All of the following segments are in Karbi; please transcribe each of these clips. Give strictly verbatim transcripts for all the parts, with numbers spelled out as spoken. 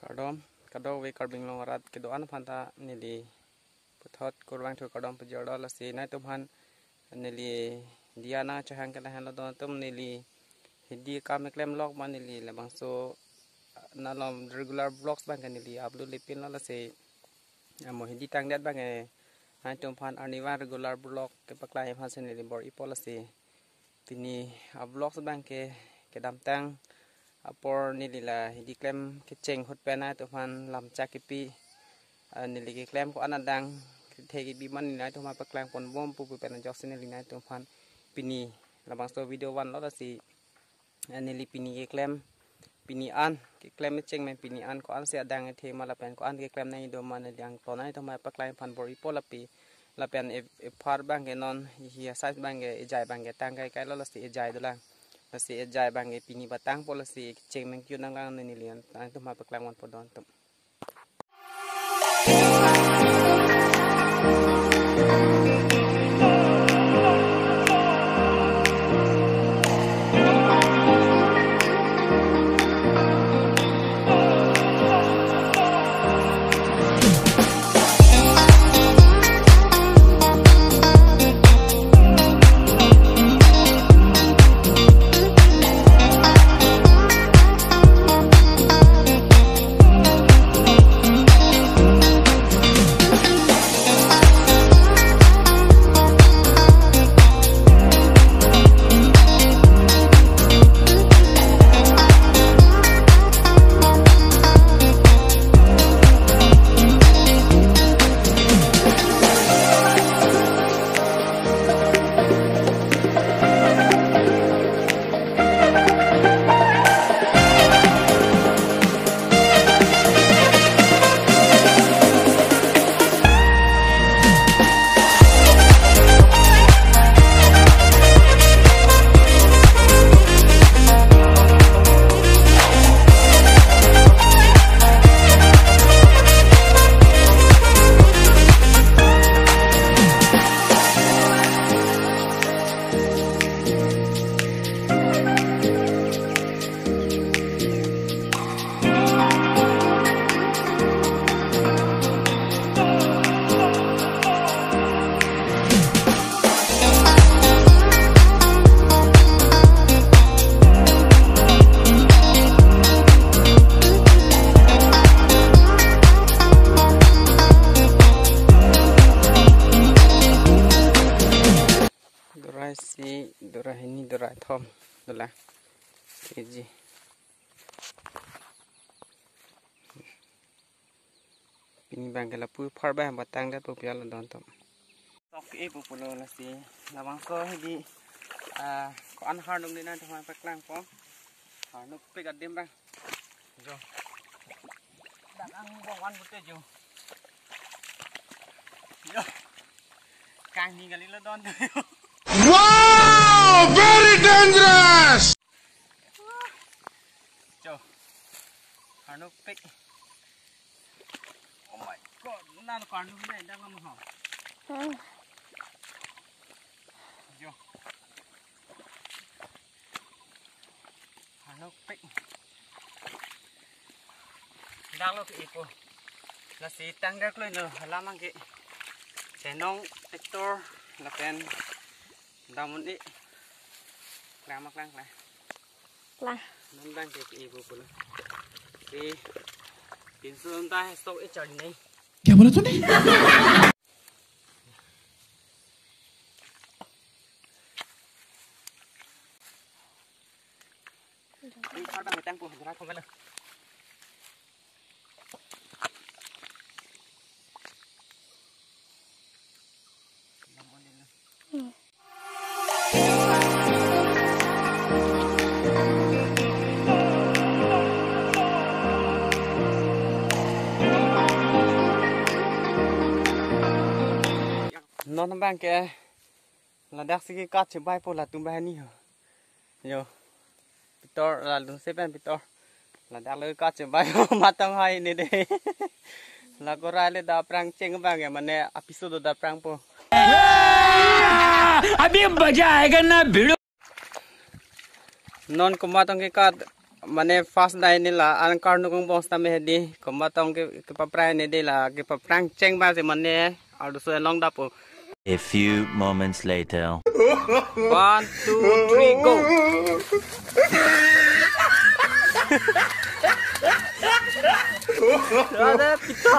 Kardom, kadokave Karbi Anglong arat kedo-an aphan ta neli puthot kurvangthu kardom pajirlo. Lasi nangtumphan neli diya nangchehang ke lahenlo don atum, neli hidi akam keklem lok ma neli labangso nalom regular vlogs abang ke neli upload-le pinlo. Lasi amo hidi tangdet abang ke nangtumphan arnivang regular vlog kepaklang aphan si neli bor-ipo. Lasi pini a-vlogs abang ke kedamtang apor neli la hidi klem kecheng ahut pen nangtumphan lamchak kepi, ah, neli keklem ko-an adang kethe kebi ma neli nangtumphan paklang ponbom pu pu pen ajoksi neli nangtumphan pini labangso video vanlo. Lasi, ah, neli pini keklem, pini an keklem kecheng pen pini an ko-ansi adang kethe ma lapen ko-an keklem nangji do ma neli angton nangtumphan paklang aphan bor-ipo. Lapen lapen e-, ephar abang ke non hi a-size abang ke ejai abang ke tang kaikailo. Lasi ejai dolang. Lasi ejai abang ke pini patangpo. Lasi kecheng pen ke-o nanglang neli nangtumphan paklang ponpo don atum. Dorai isi, dorai hini, dorai thom, dolang. Keji. Pini abang ke lapu phar abang patangdet pu pi-alo don atum. Sok e pu pulo. Lasi labangso hidi, ah, ko-an harnuk neli nangtumphan paklangpo. Harnukpik adim abang. Jo. Dak angbong an pute jo. Jo. Kangni kalilo don atum. Wow, very dangerous. Jo. Harnukpik. Oh my God, nang harnuk ni dak lam ho. Hmm. Jo. Harnukpik. Danglo ke-e pu. Lasi tangdet kloi lo, hala abang ke chenong, tractor lapen dam un-e. Klang ma klang, klang. Klang. Non abang ke ke-e pu pulo. Si pinso ta he sok e charli nai. क्या बोला तूने? Ini phar abang tangpo, dorai thom lo. Non abang ke ladak si kekat chebaipo latum banghini ho. Jo. Pitor, la Lungse pen Pitor. Ladak le kekat chebai matang hai ne de. La korai le dak aphrang cheng abang ya, mane apiso do dak aphrangpo. अभी मजा आएगा ना भिड़ो। Non komat tong kekat Mane first dai ne la an karnuk angbong sitame hedi, komat tong ke, kepaprai ne de la, kepaphrang cheng ba si mane, arloso along dapo. A few moments later. One, two, three, go. Ada pita.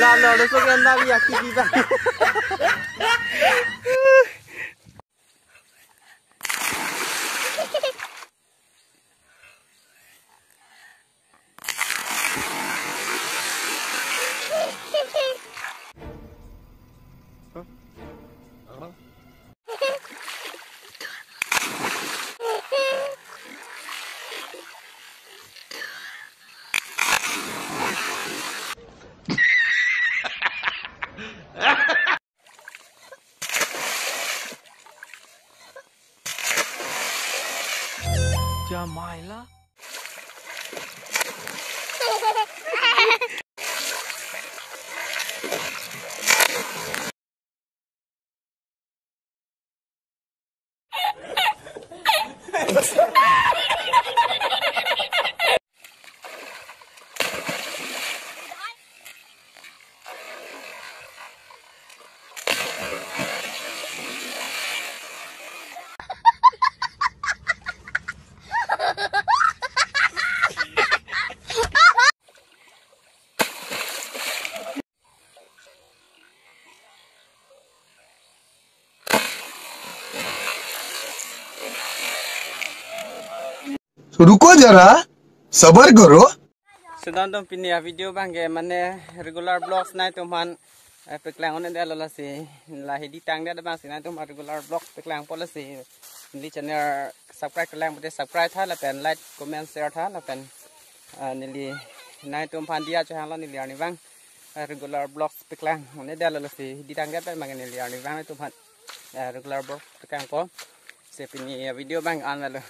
La, la, arloso ke anda bi aki bi ba. Jamaila. रुको जरा, सबर करो। Sudon dong, pini a video abang ke mane regular vlogs nangtum aphan, eh, paklang un-e detlo lasi, la hedi tangdet abang si nangtum aphan regular vlogs paklangpo lasi. Neli channel subscribe kelang pute subscribe tha lapen like, comment, share tha lapen, eh, neli nangtum aphan diya chehanglo neli arnivang, eh, regular vlogs paklang un-e detlo lasi, hedi tangdet abang neli arnivang nangtum aphan, eh, regular vlogs paklangpo. Si pini a video abang an lo.